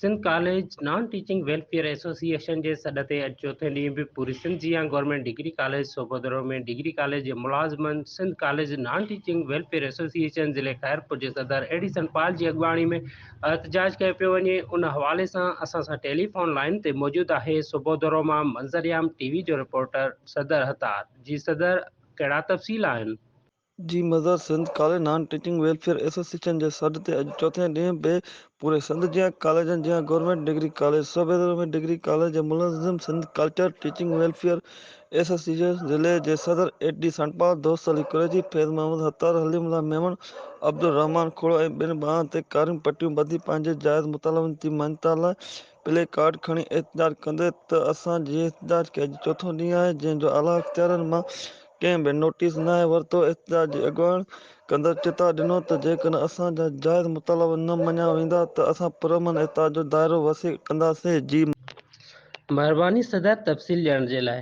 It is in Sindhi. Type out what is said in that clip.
Sindh college non teaching welfare association جي سڏ تي اڄ چوٿين ڏينهن به پوري سنڌ جيان government degree college Sobhodero ۾ degree college جي ملازمن Sindh college non teaching welfare association ضلعي خيرپور جي صدر ايڊيسن پال جي اڳواڻي ۾ احتجاج ڪيو پيو وڃي ان حوالي سان اسان سان ٽيليفون لائين تي موجود آهي سوڀوديرو مان منظرعام ٽي وي جو رپورٽر صدر حتار جي صدر ڪهڙا تفصيل آهن؟ جي Mazhar Sindh college non teaching welfare association جي سڏ تي اڄ چوٿين ڏينهن به پوري سنڌ جيان ڪاليجن جيان government degree college Sobhodero ۾ degree college جي ملازم Sindh culture teaching welfare association ضلعي جي صدر اي ڊي سنڊپال، دوست علي قريشي، فيض محمد حتار، حليم الله ميمڻ، عبدالرحمان کوڙو ۽ ٻين ٻانهن تي ڪاريون پٽيون ٻڌي پنهنجي جائز مطالبن جي مڃتا لاء پلي ڪارڊ کڻي احتجاج ڪندي ته اسان جي احتجاج کي اڄ چوٿون ڏينهن آهي جنهن جو اعليٰ اختيارين مان ڪنهن به نوٽيس ناهي ورتو، احتجاج جي اڳواڻ ڪندڙ چتاء ڏنو ته جيڪڏهن اسان جا جائز مطالبا نه مڃيا ويندا ته اسان پرامن احتجاج جو دائرو وسيع ڪنداسين، جي. مھرباني صدر تفصيل ڏيڻ جي لاء.